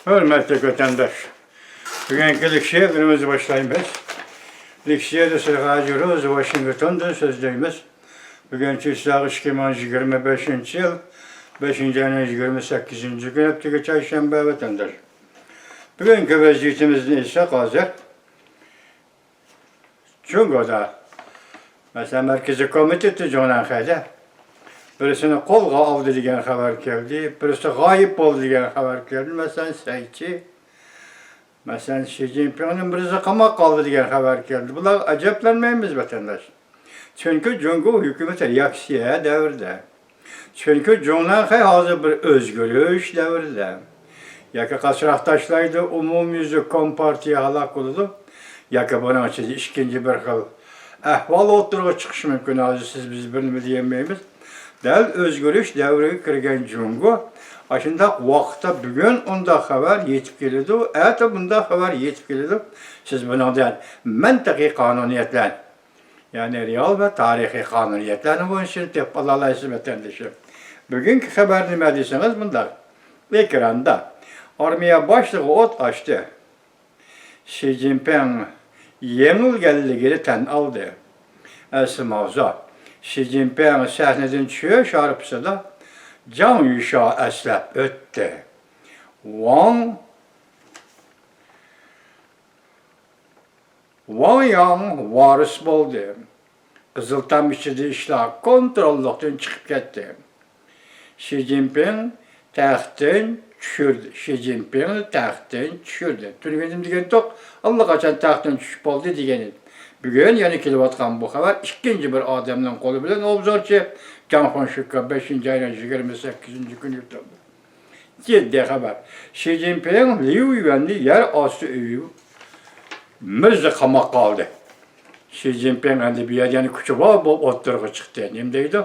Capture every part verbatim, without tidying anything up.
ھۆرمەتلىك ۋەتەنداش، بۈگۈنكى لېكسىيەلىرىمىزنى باشلايمىز. لېكسىيەدە سىلەرگە ھازىر روزى ۋاشىنگتوندىن سۆزلەيمىز. بۈگۈن چىسلاغ ئىككى مىڭ يىگىرمە بەشىنچى يىل، بەشىنچى ئاينىڭ يىگىرمە سەككىزىنچى كۈنى، ھەپتىگە چارشەنبە، ۋەتەنداش. بۈگۈنكى ۋەزىيىتىمىزنى ئېيتساق ھازىر، جۇڭگودا، مەسىلەن، مەركىزىي كومىتېتى جۇڭنەنخەيدە بىرسىنى قولغا ئالدى دېگەن خەۋەر كەلدى، بىرسى غايىب بولدى دېگەن خەۋەر كەلدى. مەسىلەن، سەيچى، مەسىلەن، شى جىنپىڭنى مىرزا قاماققا ئالدى دېگەن خەۋەر كەلدى. بۇلارغا ئەجەبلەنمەيمىز، ۋەتەنداش. چۈنكى جۇڭگو ھۆكۈمىتى رېئاكسىيە دەۋرىدە. چۈنكى جۇڭنەنخەي ھازىر بىر ئۆزگىرىش دەۋرىدە. ياكى قاچىراق تاشلايدۇ، ئومۇميۈزلۈك كومپارتىيە ھالاك بولىدۇ، ياكى بۇنىڭ ئىچىدە ئىككىنچى بىر خىل ئەھۋال ئوتتۇرىغا چىقىشى مۇمكىن. ھازىر سىز، بىز بىر نېمە دېيەلمەيمىز. دەل ئۆزگىرىش دەۋرىگە كىرگەن جۇڭگو ئاشۇنداق ۋاقىتتا بۈگۈن ئۇنداق خەۋەر يېتىپ كېلىدۇ، ئەتە بۇنداق خەۋەر يېتىپ كېلىدۇ. سىز بۇنىڭدىن مەنتىقىي قانۇنىيەتلەر، يەنى رېئال ۋە تارىخىي قانۇنىيەتلەرنىڭ بۇنىسىنى تېپىپ ئالالايسىز، ۋەتەندىشىم. بۈگۈنكى خەۋەر نېمە دېسىڭىز مۇنداق. ئېكراندا ئارمىيە باشلىقى ئوت ئاچتى. شى جىنپىڭ يېڭىلگەنلىكىنى تەن ئالدى. ئەسلى ماۋزۇ. شى جىنپىڭ سەھنىدىن چۈشۈش ھارپىسىدا جاڭ يۈشا ئەسلەپ ئۆتتى. ۋاڭ ۋاڭ ياڭ ۋارىس بولدى. قىزىل تام ئىچىدە ئىشلار كونتروللۇقتىن چىقىپ كەتتى. شى جىنپىڭ تەختتىن چۈشۈردى. شى جىنپىڭ تەختتىن چۈشۈردى. تۈنۈگۈن نېمە دېگەنتۇق؟ ئاللىقاچان تەختتىن چۈشۈپ بولدى دېگەن ئىدى. بۈگۈن يەنە كېلىۋاتقان بۇ خەۋەر ئىككىنچى بىر ئادەمنىڭ قولى بىلەن، ئوبزورچى جاڭ خۇڭشىككا بەشىنچى ئاينىڭ يىگىرمە سەككىزىنچى كۈنى يوللىدى. جىددىي خەۋەر. شى جىنپىڭ ليۇ يۈەننى يەر ئاستى ئۆيى مىرزا قاماققا ئالدى. شى جىنپىڭ ئەمدى بۇ يەردە يەنە كۈچى بار بولۇپ ئوتتۇرىغا چىقتى. نېمە دەيدۇ؟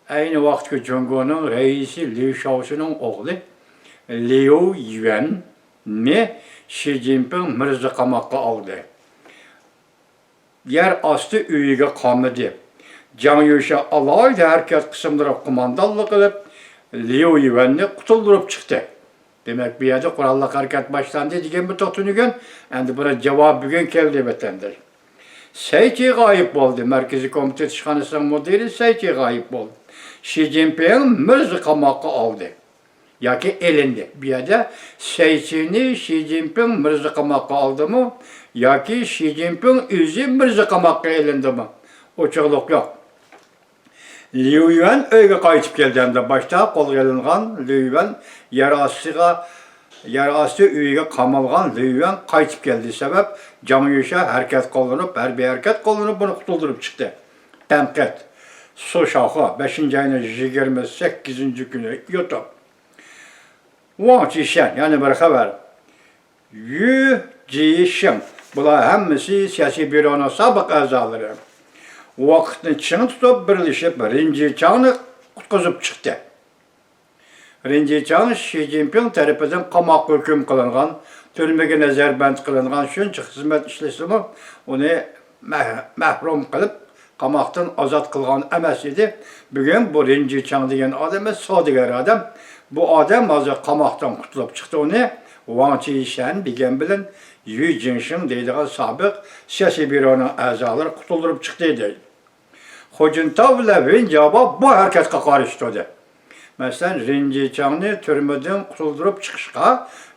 ئەينى ۋاقىتتىكى جۇڭگونىڭ رەئىسى ليۇ شياۋشىنىڭ ئوغلى ليۇ يۈەننى شى جىنپىڭ مىرزا قاماققا ئالدى. يەر ئاستى ئۆيىگە قامىدى. جاڭ يۈشە ئالاھىدە ھەرىكەت قىسىملىرىغا قوماندانلىق قىلىپ، ليۇ يۈەننى قۇتۇلدۇرۇپ چىقتى. دېمەك، بۇ يەردە قوراللىق ھەرىكەت باشلاندى دېگەن بۇ توختىنىگەن. ئەمدى بۇنىڭ جاۋابى بۈگۈن كەلدى، ۋەتەنداش. سەيچى غايىب بولدى. مەركىزىي كومىتېت ئىشخانىسىنىڭ مۇدىرى سەيچى غايىب بولدى. شى جىنپىڭ مىرزا قاماققا ئالدى. ياكى ئېلىندى. بۇ يەردە سەيچىنى شى جىنپىڭ مىرزا قاماققا ئالدىمۇ ياكى شى جىنپىڭ ئۆزى مىرزا قاماققا ئېلىندىمۇ، ئوچۇقلۇق يوق. ليۇ يۈەن ئۆيگە قايتىپ كەلدى ھەمدە باشتا قولغا ئېلىنغان ليۇ يۈەن يەر ئاستىغا، يەر ئاستى ئۆيىگە قامالغان ليۇ يۈەن قايتىپ كەلدى. سەۋەب، جاڭ يۈشە ھەرىكەت قوللىنىپ، ھەربىي ھەرىكەت قوللىنىپ ئۇنى قۇتۇلدۇرۇپ چىقتى. تەنقىد. سۇ شاخۇا، بەشىنچى ئاينىڭ يىگىرمە سەككىزىنچى كۈنى يۇتۇپ. ۋاڭ چىشەن، يەنە بىر خەۋەر. يۈ جىشىڭ، بۇلار ھەممىسى سىياسىي بيۇرونىڭ سابىق ئەزالىرى ۋاقىتنى چىڭ تۇتۇپ، بىرلىشىپ رىن جىچاڭنى قۇتقۇزۇپ چىقتى. رىن جىچاڭ شى جىنپىڭ تەرىپىدىن قاماققا ھۆكۈم قىلىنغان، تۈرمىگە نەزەربەند قىلىنغان، شۇنچە خىزمەت ئىشلىسىمۇ ئۇنى مەھ-، مەھرۇم قىلىپ، قاماقتىن ئازاد قىلغان ئەمەس ئىدى. بۈگۈن بۇ رىن جىچاڭ دېگەن ئادەم ئەمەس، سودىگەر ئادەم. بۇ ئادەم ھازىر قاماقتىن قۇتۇلۇپ چىقتى. ئۇنى ۋاڭ چىشەن دېگەن بىلەن يۈ جىڭشىڭ دەيدىغان سابىق سىياسىي بيۇرونىڭ ئەزالىرى قۇتۇلدۇرۇپ چىقتى دەيدۇ. خۇجىنتاۋ بىلەن ۋېن جياباۋ بۇ ھەرىكەتكە قارشى تۇردى. مەسىلەن، رىن جىچاڭنى تۈرمىدىن قۇتۇلدۇرۇپ چىقىشقا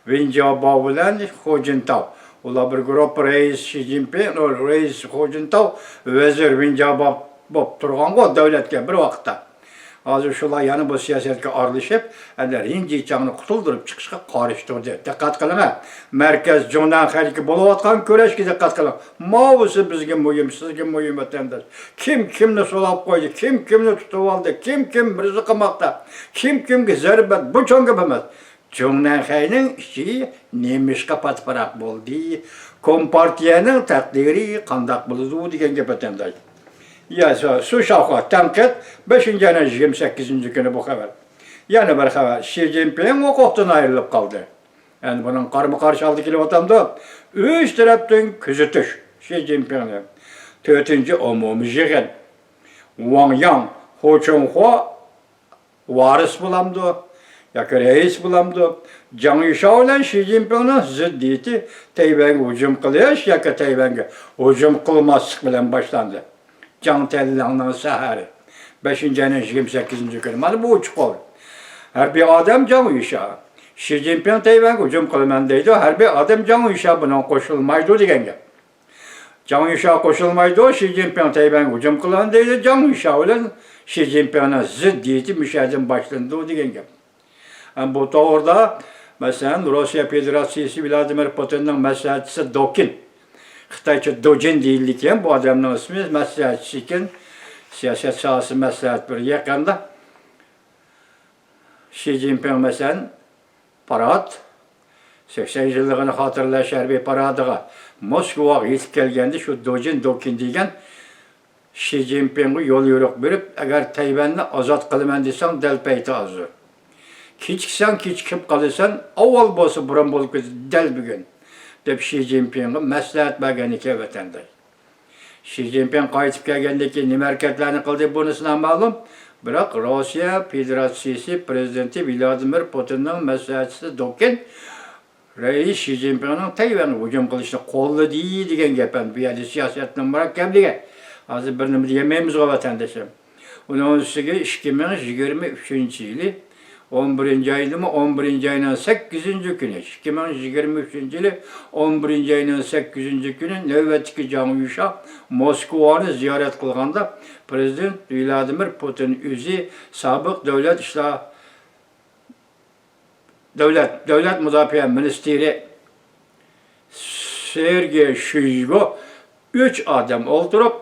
ۋېن جياباۋ بىلەن خۇجىنتاۋ، ئۇلار بىر گۇرۇپپا، رەئىس شى جىنپىڭ، رەئىس خۇجىنتاۋ، ۋەزىر ۋېن جياباۋ بولۇپ تۇرغانغۇ دۆلەتكە بىر ۋاقىتتا. ھازىر شۇلار يەنە بۇ سىياسەتكە ئارىلىشىپ، ئەنە رىن جىچاڭنى قۇتۇلدۇرۇپ چىقىشقا قارشى تۇردى. دىققەت قىلىڭ، مەركەز جۇڭنەنخەيدىكى بولۇۋاتقان كۈرەشكە دىققەت قىلىڭ. ماۋۇسى بىزگە مۇھىم، سىزگە مۇھىم، ۋەتەنداش. كىم كىمنى سولاپ قويدى، كىم كىمنى تۇتۇۋالدى، كىم كىم مىرزا قاماقتا، كىم كىمگە زەربە، بۇ چوڭ گەپ ئەمەس. جۇڭنەنخەينىڭ ئىچى نېمىشقا پاتىپاراق بولدى؟ كومپارتىيەنىڭ تەقدىرى قانداق بولىدۇ دېگەن گەپ، ۋەتەنداش. يا، سۇ، سۇ شاخۇا، تەنقىد، بەشىنچى ئاينىڭ يىگىرمە سەككىزىنچى كۈنى بۇ خەۋەر. يەنە بىر خەۋەر، شى جىنپىڭ ھوقۇقتىن ئايرىلىپ قالدى. يەنى بۇنىڭ قارمۇ قارشى ھالدا كېلىۋاتامدۇ؟ ئۈچ تەرەپتىن كۆزىتىش شى جىنپىڭنى. تۆتىنچى ئومۇمىي يىغىن. ۋاڭ ياڭ، خۇ چۇڭخۇا ۋارىس بولامدۇ؟ ياكى رەئىس بولامدۇ؟ جاڭ يۈشياۋ بىلەن شى جىنپىڭنىڭ زىددىيىتى تەيۋەنگە ھۇجۇم قىلىش ياكى تەيۋەنگە ھۇجۇم قىلماسلىق بىلەن باشلاندى. جاڭ تەنلىڭنىڭ سەھەرى، بەشىنچى ئاينىڭ يىگىرمە سەككىزىنچى كۈنى. مانا بۇ ئوچۇق قول. ھەربىي ئادەم جاڭ يۈشياۋ. شى جىنپىڭ تەيۋەنگە ھۇجۇم قىلىمەن دەيدۇ، ھەربىي ئادەم جاڭ يۈشياۋ بۇنىڭغا قوشۇلمايدۇ دېگەن گەپ. جاڭ يۈشياۋ قوشۇلمايدۇ، شى جىنپىڭ تەيۋەنگە ھۇجۇم قىلىمەن دەيدۇ، جاڭ يۈشياۋ بىلەن شى جىنپىڭنىڭ زىددىيىتى مۇشۇ يەردىن باشلىنىدۇ دېگەن گەپ. ھەم بۇ توغرىدا، مەسىلەن، روسىيە فېدېراتسىيىسى ۋلادىمىر پۇتىننىڭ مەسلىھەتچىسى دوكىن، خىتايچە دوجىن دېيىلىدىكەن، بۇ ئادەمنىڭ ئىسمى، مەسلىھەتچىسى ئىكەن، سىياسەت ساھەسى مەسلىھەت بىر يېقىندا شى جىنپىڭ، مەسىلەن، پارات، سەكسەن يىللىقىنى خاتىرىلەش ھەربىي پارادىغا موسكۋاغا يېتىپ كەلگەندە، شۇ دوجىن دوكىن دېگەن شى جىنپىڭغا يوليورۇق بېرىپ، ئەگەر تەيۋەننى ئازاد قىلىمەن دېسەڭ، دەل پەيتى ھازىر. كېچىكسەڭ، كېچىكىپ قالىسەن، ئاۋۋال بولسا بۇرۇن بولۇپ كېتىدۇ، دەل بۈگۈن، دەپ شى جىنپىڭغا مەسلىھەت بەرگەنىكەن ۋەتەنداش. شى جىنپىڭ قايتىپ كەلگەندىن كېيىن نېمە ھەرىكەتلەرنى قىلدى، بۇنىسى نامەلۇم. بىراق روسىيە فېدېراتسىيىسى پىرېزىدېنتى ۋلادىمىر پۇتىننىڭ مەسلىھەتچىسى دوكىن رەئىس شى جىنپىڭنىڭ تەيۋەنگە ھۇجۇم قىلىشىنى قوللىدى دېگەن گەپ. ئەمدى بۇ يەردە سىياسەتنىڭ مۇرەككەپلىكى. ھازىر بىر نېمە دېيەلمەيمىزغۇ، ۋەتەندىشىم. ئۇنىڭ ئۈستىگە ئىككى مىڭ يىگىرمە ئۈچىنچى يىلى ئون بىرىنچى ئايدىمۇ، ئون بىرىنچى ئاينىڭ سەككىزىنچى كۈنى، ئىككى مىڭ يىگىرمە ئۈچىنچى يىلى ئون بىرىنچى ئاينىڭ سەككىزىنچى كۈنى نۆۋەتتىكى جاڭ يۈشياۋ موسكۋانى زىيارەت قىلغاندا، پىرېزىدېنت ۋلادىمىر پۇتىن ئۆزى، سابىق دۆلەت ئىشلار دۆلەت، دۆلەت مۇداپىئە مىنىستىرى سېرگېي شويگۇ ئۈچ ئادەم ئولتۇرۇپ،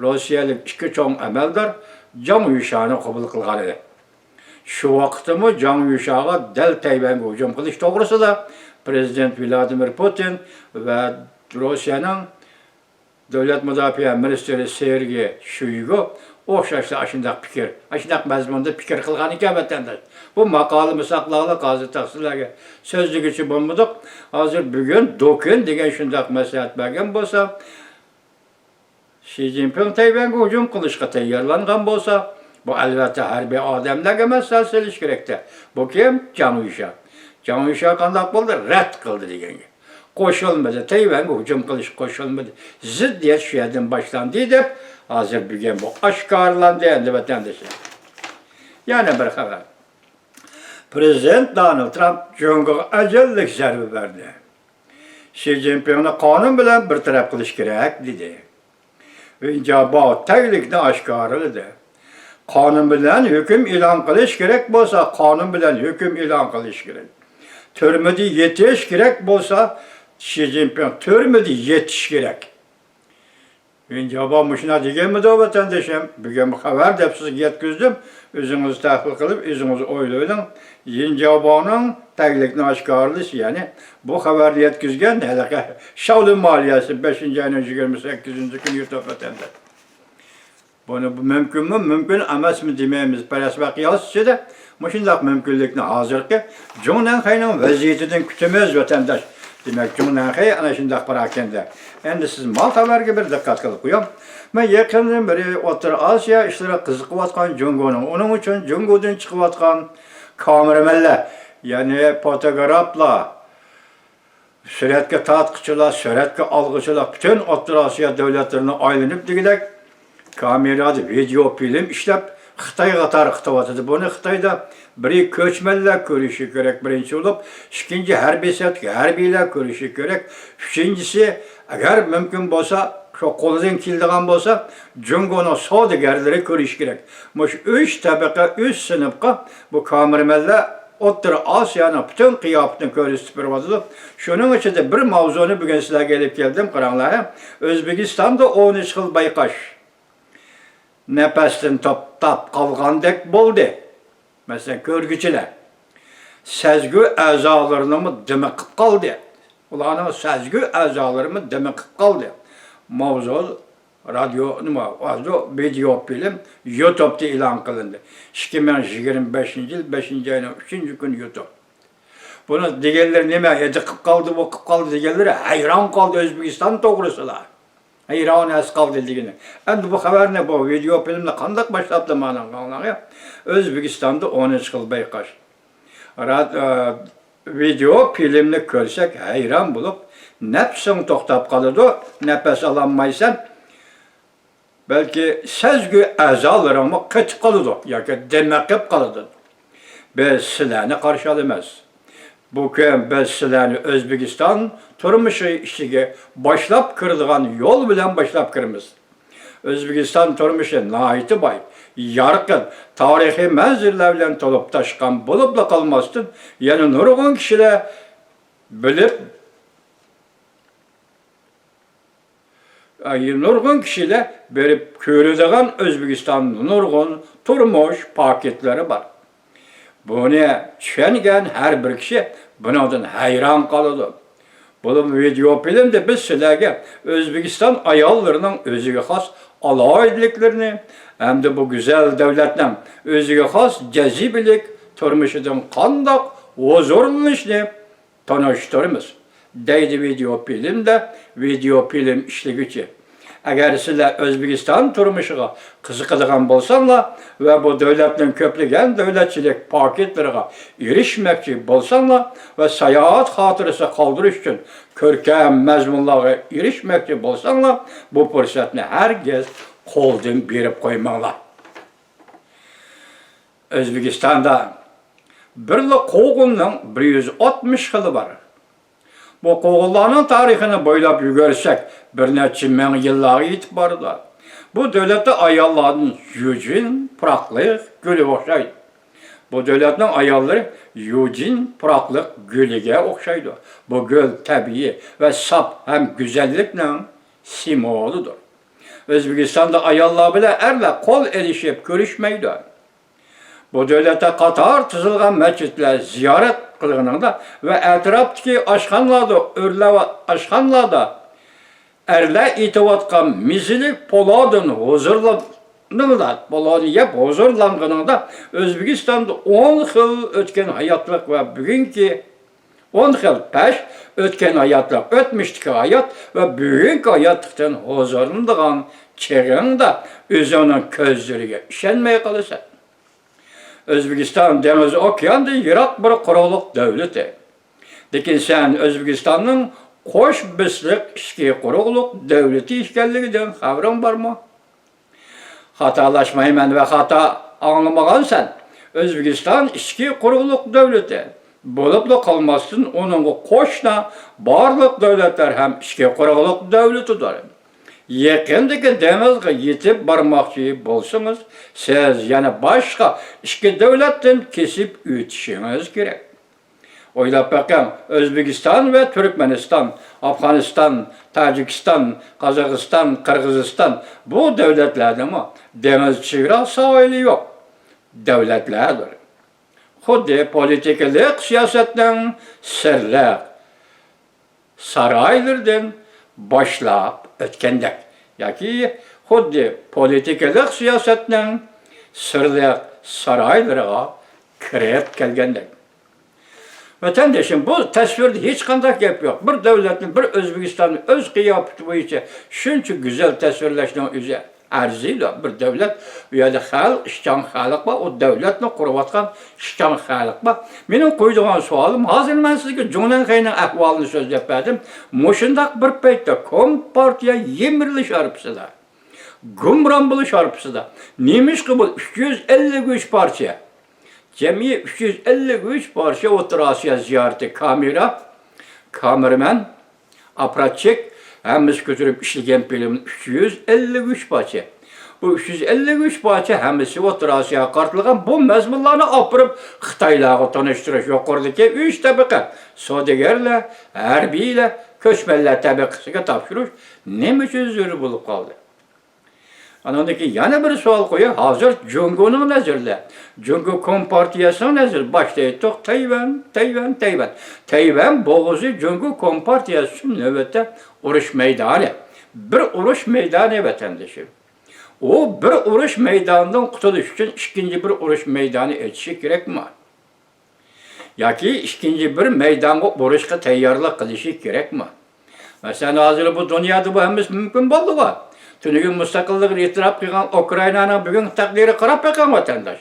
روسىيەلىك ئىككى چوڭ ئەمەلدار جاڭ يۈشياۋنى قوبۇل قىلغان ئىدى. شۇ ۋاقىتتىمۇ جاڭ يۈشياۋغا دەل تەيۋەنگە ھۇجۇم قىلىش توغرىسىدا پىرېزىدېنت ۋلادىمىر پۇتىن ۋە روسىيەنىڭ دۆلەت مۇداپىئە مىنىستىرى سېرگېي شويگۇ ئوخشاشلا ئاشۇنداق پىكىر، ئاشۇنداق مەزمۇندا پىكىر قىلغان ئىكەن، ۋەتەنداش. بۇ ماقالىمۇ ساقلاۋالاق، ھازىر تەپسىللەرگە سۆزلىگۈچى بولمىدۇق. ھازىر بۈگۈن دوكىن دېگەن شۇنداق مەسلىھەت بەرگەن بولسا، شى جىنپىڭ تەيۋەنگە ھۇجۇم قىلىشقا تەييارلانغان بولسا، بۇ ئەلۋەتتە ھەربىي ئادەملەرگە مەسلىھەت سېلىش كېرەكتە. بۇ كىم؟ جاڭ يۈشياۋ. جاڭ يۈشياۋ قانداق بولدى؟ رەت قىلدى دېگەن گەپ. قوشۇلمىدى، تەيۋەنگە ھۇجۇم قىلىشقا قوشۇلمىدى. زىددىيەت شۇ يەردىن باشلاندى دەپ، ھازىر بۈگۈن بۇ ئاشكارىلاندى ئەمدى، ۋەتەندىشىم. يەنە بىر خەۋەر. پىرېزىدېنت دونالد ترامپ جۇڭگوغا ئەجەللىك زەربە بەردى. شى جىنپىڭنى قانۇن بىلەن بىر تەرەپ قىلىش كېرەك، دېدى. ۋېن جياباۋ تەگلىكنى ئاشكارىلىدى. قانۇن بىلەن ھۆكۈم ئېلان قىلىش كېرەك بولسا، قانۇن بىلەن ھۆكۈم ئېلان قىلىش كېرەك. تۈرمىدە يېتىش كېرەك بولسا، شى جىنپىڭ تۈرمىدە يېتىش كېرەك. ۋېن جياباۋ مۇشۇنداق دېگەنمىدۇ، ۋەتەندىشىم؟ بۈگۈن خەۋەر دەپ سىزگە يەتكۈزدۈم. ئۆزىڭىز تەھلىل قىلىپ، ئۆزىڭىز ئويلىۋېلىڭ. ۋېن جياباۋنىڭ تەگلىكنى ئاشكارىلىشى، يەنى بۇ خەۋەرنى يەتكۈزگەن ھېلىقى شاۋلىن مالىيەسى بەشىنچى ئاينىڭ يىگىرمە سەككىزىنچى كۈنى يۇتۇپ ئۆتەمدۇ. بۇنى مۇمكىنمۇ، مۇمكىن ئەمەسمۇ دېمەيمىز. پەرەز ۋە قىياس ئىچىدە مۇشۇنداق مۇمكىنلىكنى ھازىرقى جۇڭنەنخەينىڭ ۋەزىيىتىدىن كۈتىمىز، ۋەتەنداش. دېمەك، جۇڭنەنخەي ئەنە شۇنداق پاراكەندە. ئەمدى سىز ما خەۋەرگە بىر دىققەت قىلىپ قويۇڭ. مەن يېقىندىن بېرى ئوتتۇرا ئاسىيا ئىشلىرىغا قىزىقىۋاتقان جۇڭگونىڭ، ئۇنىڭ ئۈچۈن جۇڭگودىن چىقىۋاتقان كامېرىمەنلەر، يەنى فوتوگرافلار، سۈرەتكە تارتقۇچىلار، سۈرەتكە ئالغۇچىلار پۈتۈن ئوتتۇرا ئاسىيا دۆلەتلىرىنى ئايلىنىپ دېگۈدەك، كامېرادا ۋىدېئو فىلىم ئىشلەپ، خىتايغا تارقىتىۋاتىدۇ. بۇنى خىتايدا بىرى كۆچمەنلەر كۆرۈشى كېرەك، بىرىنچى بولۇپ، ئىككىنچى، ھەربىي سەپتىكى ھەربىيلەر كۆرۈشى كېرەك، ئۈچىنچىسى، ئەگەر مۇمكىن بولسا، شۇ قولىدىن كېلىدىغان بولسا، جۇڭگونىڭ سودىگەرلىرى كۆرۈشى كېرەك. مۇشۇ ئۈچ تەبىقە، ئۈچ سىنىپقا بۇ كامېرمەنلەر ئوتتۇرا ئاسىيانىڭ پۈتۈن قىياپىتىنى كۆرسىتىپ بېرىۋاتىدۇ. شۇنىڭ ئىچىدە بىر ماۋزۇنى بۈگۈن سىلەرگە ئېلىپ كەلدىم، قاراڭلار. ئۆزبېكىستاندا ئون ئۈچ خىل بايقاش نەپەستىن توختاپ قالغاندەك بولدى. مەسىلەن، كۆرگۈچىلەر. سەزگۈ ئەزالىرىنىڭمۇ دىمى قىپ قالدى. ئۇلارنىڭ سەزگۈ ئەزالىرىمۇ دىمى قىپ قالدى. ماۋزۇ رادىيو، نېمە، ۋىدېئو فىلىم يۇتۇبتا ئېلان قىلىندى. ئىككى مىڭ يىگىرمە بەشىنچى يىل بەشىنچى ئاينىڭ ئۈچىنچى كۈنى يۇتۇب. بۇنى دېگەنلىرى نېمە؟ ئەدە قىپ قالدى، بۇ قىپ قالدى دېگەنلىرى ھەيران قالدى ئۆزبېكىستان توغرىسىدا. ھەيران ئەس قالدى دېگىنى. ئەمدى بۇ خەۋەرنى، بۇ ۋىدېئو فىلىمنى قانداق باشلاپتۇ مانا، ئاڭلاڭ. ئۆزبېكىستاندا ئون ئۈچ خىل بايقاش. راد-، ئە، ۋىدېئو فىلىمنى كۆرسەك ھەيران بولۇپ، نەپسىڭ توختاپ قالىدۇ، نەپەس ئالالمايسەن. بەلكى سەزگۈ ئەزالىرىڭمۇ قېتىپ قالىدۇ ياكى دىمىقىپ قالىدۇ. بىز سىلەرنى قارشى ئالىمىز. بۇ كۈن بىز سىلەرنى ئۆزبېكىستان تۇرمۇشى ئىچىگە باشلاپ كىرىدىغان يول بىلەن باشلاپ كىرىمىز. ئۆزبېكىستان تۇرمۇشى ناھايىتى باي، يارقىن، تارىخىي مەنزىرىلەر بىلەن تولۇپ تاشقان بولۇپلا قالماستىن، يەنە نۇرغۇن كىشىلەر بىلىپ، ئە، نۇرغۇن كىشىلەر بېرىپ كۆرىدىغان ئۆزبېكىستاننىڭ نۇرغۇن تۇرمۇش پاكىتلىرى بار. بۇنى چۈشەنگەن ھەر بىر كىشى بۇنىڭدىن ھەيران قالىدۇ. بولۇپمۇ ۋىدېئو فىلىمدە بىز سىلەرگە ئۆزبېكىستان ئاياللىرىنىڭ ئۆزىگە خاس ئالاھىدىلىكلىرىنى ھەمدە بۇ گۈزەل دۆلەتنىڭ ئۆزىگە خاس جەزىبىلىك تۇرمۇشىدىن قانداق ھۇزۇرلىنىشنى تونۇشتۇرىمىز، دەيدۇ ۋىدېئو فىلىمدە ۋىدېئو فىلىم ئىشلىگۈچى. ئەگەر سىلەر ئۆزبېكىستان تۇرمۇشىغا قىزىقىدىغان بولساڭلار ۋە بۇ دۆلەتنىڭ كۆپلىگەن دۆلەتچىلىك پاكىتلىرىغا ئېرىشمەكچى بولساڭلار ۋە ساياھەت خاتىرىسى قالدۇرۇش ئۈچۈن كۆركەم مەزمۇنلارغا ئېرىشمەكچى بولساڭلار، بۇ پۇرسەتنى ھەرگىز قولدىن بېرىپ قويماڭلار. ئۆزبېكىستاندا بىرلا قوغۇننىڭ بىر يۈز ئاتمىش خىلى بار. بۇ قوغۇنلارنىڭ تارىخىنى بويلاپ يۈگۈرسەك، بىر نەچچە مىڭ يىللارغا يېتىپ بارىدۇ. بۇ دۆلەتتە ئاياللاردىن يۈجىن پۇراقلىق گۈلى ئوخشايدۇ. بۇ دۆلەتنىڭ ئاياللىرى يۈجىن پۇراقلىق گۈلىگە ئوخشايدۇ. بۇ گۈل تەبىئىي ۋە ساپ ھەم گۈزەللىكنىڭ سىمۋولىدۇر. ئۆزبېكىستاندا ئاياللار بىلەن ئەرلەر قول ئېلىشىپ كۆرۈشمەيدۇ. بۇ دۆلەتتە قاتار تىزىلغان مەسچىتلەر زىيارەت قىلغىنىڭدا ۋە ئەتراپتىكى ئاشخانىلاردا، ئۆرلەپ ئاشخانىلاردا ئەرلەر ئېتىۋاتقان مېزىلىك پولادىن ھۇزۇرلىنىڭلار، پولادىن يەپ ھۇزۇرلانغىنىڭدا ئۆزبېكىستاندا ئون خىل ئۆتكەن ھاياتلىق ۋە بۈگۈنكى ئون خىل پەش، ئۆتكەن ھاياتلىق، ئۆتمۈشتىكى ھايات ۋە بۈگۈنكى ھاياتلىقتىن ھۇزۇرلىنىدىغان چېغىڭدا ئۆزۈڭنىڭ كۆزلىرىگە ئىشەنمەي قالىسەن. ئۆزبېكىستان دېڭىز ئوكياندىن يىراق بىر قۇرۇقلۇق دۆلىتى. لېكىن سەن ئۆزبېكىستاننىڭ قوش بېسىقلىق ئىچكى قۇرۇقلۇق دۆلىتى ئىكەنلىكىدىن خەۋىرىڭ بارمۇ؟ خاتالاشمايمەن ۋە خاتا ئاڭلىمىغانسەن. ئۆزبېكىستان ئىچكى قۇرۇقلۇق دۆلىتى بولۇپلا قالماستىن، ئۇنىڭغا قوشنا بارلىق دۆلەتلەر ھەم ئىچكى قۇرۇقلۇق دۆلىتىدۇر. يېقىندىكى دېڭىزغا يېتىپ بارماقچى بولسىڭىز، سىز يەنە باشقا ئىككى دۆلەتتىن كېسىپ ئۆتۈشىڭىز كېرەك. ئويلاپ بېقىڭ، ئۆزبېكىستان ۋە تۈركمەنىستان، ئافغانىستان، تاجىكىستان، قازاقىستان، قىرغىزىستان، بۇ دۆلەتلەرنىڭمۇ دېڭىز چېگرا ساھىلى يوق دۆلەتلەردۇر. خۇددى پولىتىكىلىق سىياسەتنىڭ سىرلىق سارايلىرىدىن باشلاپ ئۆتكەندەك ياكى خۇددى پولىتىكىلىق سىياسەتنىڭ سىرلىق سارايلىرىغا كىرىپ كەلگەندەك. ۋەتەندىشىم، بۇ تەسۋىردە ھېچقانداق گەپ يوق. بىر دۆلەتنى، بىر ئۆزبېكىستاننى ئۆز قىياپىتى بويىچە شۇنچە گۈزەل تەسۋىرلەشنىڭ ئۆزى ئەرزىيدۇ. بىر دۆلەت، ئۇ يەردە خەلق، ئىشچان خەلق بار، ئۇ دۆلەتنى قۇرۇۋاتقان ئىشچان خەلق بار. مېنىڭ قويىدىغان سوئالىم، ھازىر مەن سىزگە جۇڭنەنخەينىڭ ئەھۋالىنى سۆزلەپ بەردىم. مۇشۇنداق بىر پەيتتە كومپارتىيە يىمىرىلىش ھارپىسىدا، گۇمران بولۇش ھارپىسىدا. نېمىشقا بۇ ئۈچ يۈز ئەللىك ئۈچ پارتىيە، جەمئىي ئۈچ يۈز ئەللىك ئۈچ پارتىيە ئوتتۇرا ئاسىيا زىيارىتى، كامېرا، كامېرىمەن، ئاپپاراتچىك، ھەممىسى كۆتۈرۈپ ئىشلىگەن فىلىم ئۈچ يۈز ئەللىك ئۈچ پارچە. بۇ ئۈچ يۈز ئەللىك ئۈچ پارچە ھەممىسى ئوتتۇرا ئاسىياغا قارىتىلغان. بۇ مەزمۇنلارنى ئاپىرىپ خىتايلارغا تونۇشتۇرۇش، يۇقىرىدىكى ئۈچ تەبىقە، سودىگەرلەر، ھەربىيلەر، كۆچمەنلەر تەبىقىسىگە تاپشۇرۇش نېمە ئۈچۈن زۆرۈر بولۇپ قالدى؟ ئانىڭدىن كېيىن يەنە بىر سوئال قوياي. ھازىر جۇڭگونىڭ نەزىرىدە، جۇڭگو كومپارتىيەسىنىڭ نەزىرىدە، باشتا ئېيتتۇق، تەيۋەن، تەيۋەن، تەيۋەن. تەيۋەن بوغۇزى جۇڭگو كومپارتىيەسى ئۈچۈن نۆۋەتتە ئۇرۇش مەيدانى. بىر ئۇرۇش مەيدانى، ۋەتەندىشىم. ئۇ بىر ئۇرۇش مەيدانىدىن قۇتۇلۇش ئۈچۈن ئىككىنچى بىر ئۇرۇش مەيدانى ئېچىشى كېرەكمۇ؟ ياكى ئىككىنچى بىر مەيدانغا ئۇرۇشقا تەييارلىق قىلىشى كېرەكمۇ؟ مەسىلەن، ھازىر بۇ دۇنيادا بۇ ھەممىسى مۇمكىن بولدىغۇ. تۈنۈگۈن مۇستەقىللىقىنى ئېتىراپ قىلغان ئۇكرائىنانىڭ بۈگۈنكى تەقدىرىگە قاراپ بېقىڭ، ۋەتەنداش.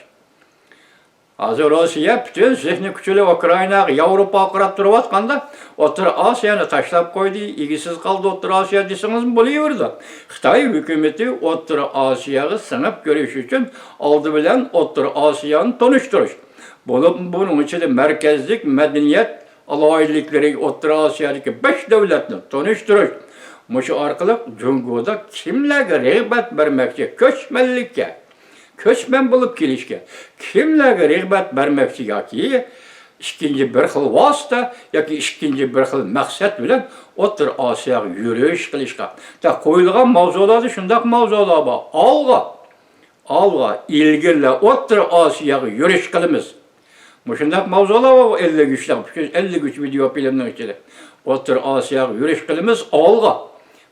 ھازىر روسىيە پۈتۈن زېھنىي كۈچى بىلەن ئۇكرائىناغا، ياۋروپاغا قاراپ تۇرۇۋاتقاندا، ئوتتۇرا ئاسىيانى تاشلاپ قويدى، ئىگىسىز قالدى ئوتتۇرا ئاسىيا دېسىڭىزمۇ بولۇۋېرىدۇ. خىتاي ھۆكۈمىتى ئوتتۇرا ئاسىياغا سىڭىپ كىرىش ئۈچۈن ئالدى بىلەن ئوتتۇرا ئاسىيانى تونۇشتۇرۇش، بولۇپمۇ بۇنىڭ ئىچىدە مەركەزلىك مەدەنىيەت ئالاھىدىلىكلىرى، ئوتتۇرا ئاسىيادىكى بەش دۆلەتنى تونۇشتۇرۇش، مۇشۇ ئارقىلىق جۇڭگودا كىملەرگە رىغبەت بەرمەكچى كۆچمەنلىككە، كۆچمەن بولۇپ كېلىشكە كىملەرگە رىغبەت بەرمەكچى ياكى ئىككىنچى بىر خىل ۋاسىتە ياكى ئىككىنچى بىر خىل مەقسەت بىلەن ئوتتۇرا ئاسىياغا يۈرۈش قىلىشقا. تا قويۇلغان ماۋزۇلاردا شۇنداق ماۋزۇلار بار. ئالغا، ئالغا، ئىلگىرىلە ئوتتۇرا ئاسىياغا يۈرۈش قىلىمىز. مۇشۇنداق ماۋزۇلار بار، ئەللىك ئۈچ، ئەللىك ئۈچ ۋىدېو فىلىمنىڭ ئىچىدە. ئوتتۇرا ئاسىياغا يۈرۈش قىلىمىز، ئالغا.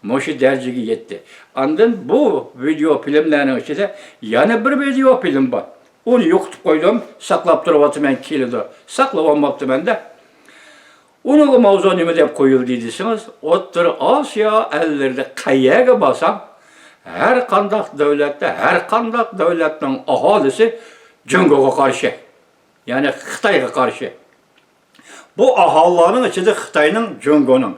مۇشۇ دەرىجىگە يەتتى. ئاندىن بۇ ۋىدېو فىلىملەرنىڭ ئىچىدە يەنە بىر ۋىدېو فىلىم بار. ئۇنى يوقىتىپ قويدۇم، ساقلاپ تۇرۇۋاتىمەن، كېلىدۇ. ساقلىۋالماپتىمەن-دە. ئۇنىڭغا ماۋزۇ نېمە دەپ قويۇلدى دېسىڭىز، ئوتتۇرا ئاسىيا ئەللىرىدە قەيەرگە بارساڭ، ھەر قانداق دۆلەتتە، ھەر قانداق دۆلەتنىڭ ئاھالىسى جۇڭگوغا قارشى، يەنى خىتايغا قارشى. بۇ ئاھالىلەرنىڭ ئىچىدە خىتاينىڭ، جۇڭگونىڭ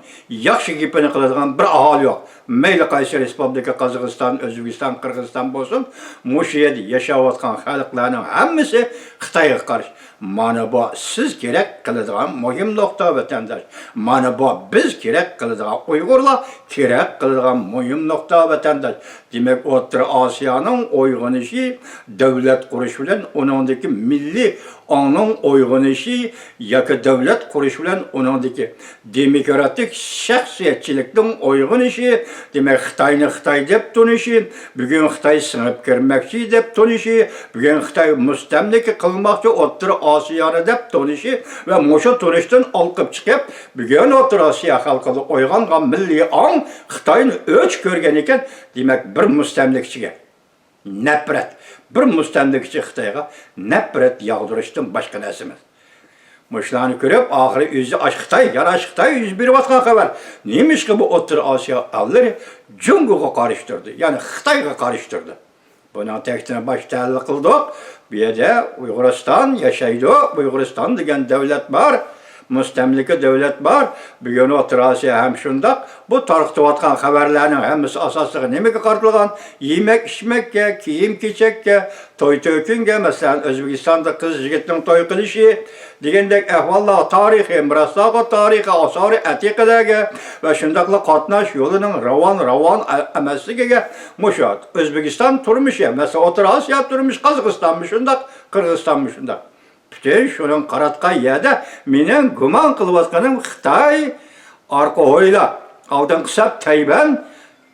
ياخشى گېپىنى قىلىدىغان بىر ئاھالى يوق. مەيلى قايسى رېسپۇبلىكا، قازاقىستان، ئۆزبېكىستان، قىرغىزىستان بولسۇن، مۇشۇ يەردە ياشاۋاتقان خەلقلەرنىڭ ھەممىسى خىتايغا قارشى. مانا بۇ سىز كېرەك قىلىدىغان مۇھىم نۇقتا، ۋەتەنداش. مانا بۇ بىز كېرەك قىلىدىغان، ئۇيغۇرلار كېرەك قىلىدىغان مۇھىم نۇقتا، ۋەتەنداش. دېمەك، ئوتتۇرا ئاسىيانىڭ ئويغىنىشى دۆلەت قۇرۇش بىلەن ئۇنىڭدىكى مىللىي ئاڭنىڭ ئويغىنىشى ياكى دۆلەت قۇرۇش بىلەن ئۇنىڭدىكى دېموكراتىك شەخسىيەتچىلىكنىڭ ئويغىنىشى، دېمەك، خىتاينى خىتاي دەپ تونۇشى، بۈگۈن خىتاي سىڭىپ كىرمەكچى دەپ تونۇشى، بۈگۈن خىتاي مۇستەملىكە قىلماقچى ئوتتۇرا ئاسىيانى دەپ تونۇشى ۋە مۇشۇ تونۇشتىن ئالقىپ چىقىپ، بۈگۈن ئوتتۇرا ئاسىيا خەلقىدە ئويغانغان مىللىي ئاڭ خىتاينى ئۆچ كۆرگەن ئىكەن، دېمەك، بىر مۇستەملىكىچىگە نەپرەت، بىر مۇستەملىكىچى خىتايغا نەپرەت ياغدۇرۇشتىن باشقا نەرسە ئەمەس. مۇشۇلارنى كۆرۈپ، ئاخىرى ئۆزى ئاش خىتاي، يەنە ئاش خىتاي يۈز بېرىۋاتقان خەۋەر. نېمىشقا بۇ ئوتتۇرا ئاسىيا ئەللىرى جۇڭگوغا قارشى تۇردى، يەنى خىتايغا قارشى تۇردى؟ بۇنىڭ تەكتىنى باشتا ھەل قىلدۇق. بۇ يەردە ئۇيغۇرىستان ياشايدۇ. ئۇيغۇرىستان دېگەن دۆلەت بار. مۇستەملىكە دۆلەت بار. بۈگۈن ئوتتۇرا ئاسىيا ھەم شۇنداق. بۇ تارقىتىۋاتقان خەۋەرلەرنىڭ ھەممىسى ئاساسلىقى نېمىگە قارىتىلغان؟ يېمەك-ئىچمەككە، كىيىم-كېچەككە، توي-تۆكۈنگە، مەسىلەن، ئۆزبېكىستاندا قىز يىگىتنىڭ توي قىلىشى دېگەندەك ئەھۋاللارغا، تارىخىي مىراسلارغا، تارىخىي ئاسارى ئەتىقىلەرگە ۋە شۇنداقلا قاتناش يولىنىڭ راۋان، راۋان ئە-، ئەمەسلىكىگە مۇشۇ ئۆزبېكىستان تۇرمۇشى، مەسىلەن، ئوتتۇرا ئاسىيا تۇرمۇشى، قازاقىستانمۇ شۇنداق، قىرغىزىستانمۇ شۇنداق. پۈتۈن شۇنىڭ قاراتقان يەردە مېنىڭ گۇمان قىلىۋاتقىنىم خىتاي ئارقا ھويلا، ئالدىنقى سەپ تەيۋەن،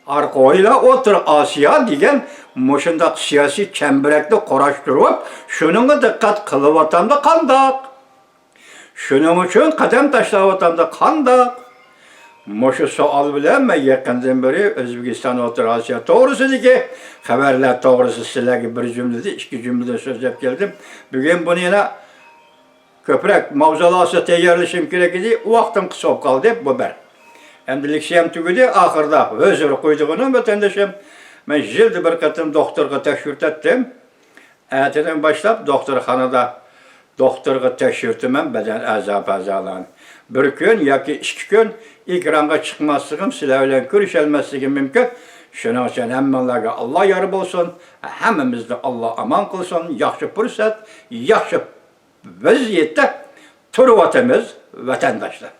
ئارقا ھويلا ئوتتۇرا ئاسىيا دېگەن مۇشۇنداق سىياسىي چەمبىرەكنى قۇراشتۇرۇپ، شۇنىڭغا دىققەت قىلىۋاتامدا قانداق؟ شۇنىڭ ئۈچۈن قەدەم تاشلاۋاتامدا قانداق؟ مۇشۇ سوئال بىلەن مەن يېقىندىن بېرى ئۆزبېكىستان ئوتتۇرا ئاسىيا توغرىسىدىكى خەۋەرلەر توغرىسىدا سىلەرگە بىر جۈملىدىن، ئىككى جۈملىدىن سۆزلەپ كەلدىم. بۈگۈن بۇنى يەنە كۆپرەك ماۋزۇلار ئاستىدا تەييارلىشىم كېرەك ئىدى، ۋاقتىم قىس بولۇپ قالدى، بۇ بىر. ئەمدى لېكسىيەم تۈگىدى، ئاخىرىدا ئۆزرە قويىدىغىنىم ۋەتەندىشىم، مەن يىلدا بىر قېتىم دوختۇرغا تەكشۈرتەتتىم. ئەتىدىن باشلاپ دوختۇرخانىدا دوختۇرغا تەكشۈرتىمەن بەدەن ئەزا-پەزالارنى. بىر كۈن ياكى ئىككى كۈن ئېكرانغا چىقماسلىقىم، سىلەر بىلەن كۆرۈشەلمەسلىكىم مۇمكىن. شۇنىڭ ئۈچۈن ھەممىڭلارغا ئاللا يار بولسۇن، ھەممىمىزنى ئاللا ئامان قىلسۇن، ياخشى پۇرسەت، ياخشى ۋەزىيەتتە تۇرۇۋاتىمىز، ۋەتەنداشلار.